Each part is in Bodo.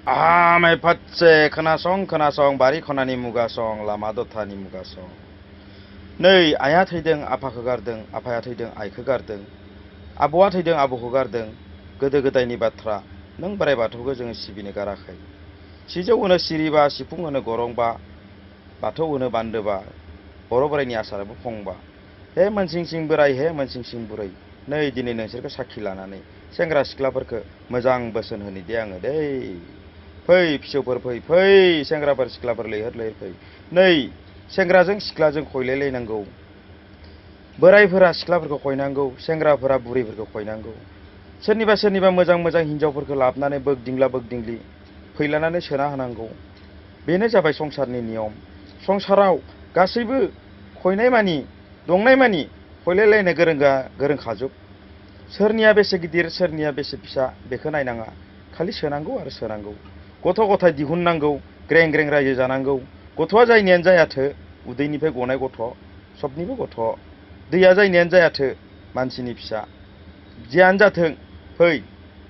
आमाय फातसे खोनासं बारि खनानि मुगासं लामा दथानि मुगासं नै आइया थैदों आफाखौ गारदों आफाया थैदों आइखौ गारदों आबौआ थैदों आबौखौ गारदों गोदो गोदायनि बाथ्रा नों बोराइ बाथौखौ जोङो सिबिनो गाराखै सिजौ होनो सिरिबा सिफुं होनो गरंबा बाथौ होनो बान्दोबा बर' बोराइनि आसाराबो फंबा हे मोनसिंसिं बोराइ हे मोनसिंसिं बुरै नै दिनै नोंसोरखौ साखि लानानै सेंग्रा सिख्लाफोरखौ मोजां बोसोन होनो दे आङो दै फै फिसौफोर फै सेंग्राफोर सिख्लाफोर लैहोर लैहोर फै नै सेंग्राजों सिख्लाजों खयलायलायनांगौ बोराइफोरा सिख्लाफोरखौ खयनांगौ सेंग्राफोरा बुरैफोरखौ खयनांगौ सोरनिबा मोजां हिनजावफोरखौ लाबोनानै बोगदिंलि फैलानानै सोना होनांगौ बेनो जाबाय संसारनि नियम संसाराव गासैबो खयनाय मानि दंनाय मानि खयलायलायनो गोरोंखाजुब सोरनिया बेसे गिदिर सोरनिया बेसे फिसा बेखौ नायनाङा खालि सोनांगौ आरो सोनांगौ गथ' गथाय दिहुननांगौ ग्रें ग्रें रायजो जानांगौ गथ'आ जायनियानो जायाथो उदैनिफ्राय गनाय गथ' सबनिबो गथ' दैया जायनियानो जायाथो मानसिनि फिसा जियानो जाथों फै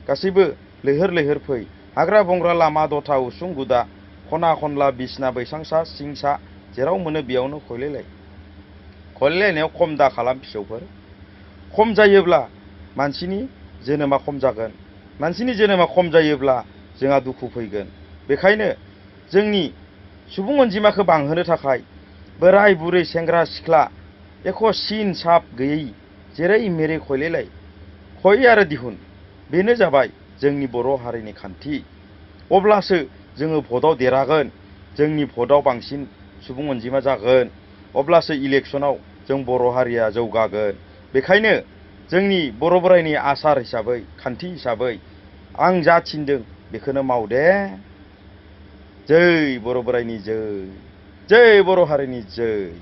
गासैबो लैहोर लैहोर फै हाग्रा बंग्रा लामा दथा उसुं गुदा खना खनला बिसना बैसांसा सिंसा जेराव मोनो बेयावनो खयलायलायनायाव खम दा खालाम फिसौफोर खम जायोब्ला मानसिनि जोनोमा खम जागोन मानसिनि जोनोमा खम जायोब्ला जोंहा दुखु फैगोन बेखायनो जोंनि सुबुं अनजिमाखौ बांहोनो थाखाय बोराय बुरै सेंग्रा सिख्ला एख' सिन साब गैयै जेरै मेरै खयलायलाय खय आरो दिहुन बेनो जाबाय जोंनि बर' हारिनि खान्थि अब्लासो जोङो भटआव देरहागोन जोंनि भटआव बांसिन सुबुं अनजिमा जागोन अब्लासो इलेक्सनाव जों बर' हारिया जौगागोन बेखायनो जोंनि बर' बोराइनि आसार हिसाबै खान्थि हिसाबै आं जा थिनदों बेखौनो माव दे जै बर' बोराइनि जै बर' हारिनि जै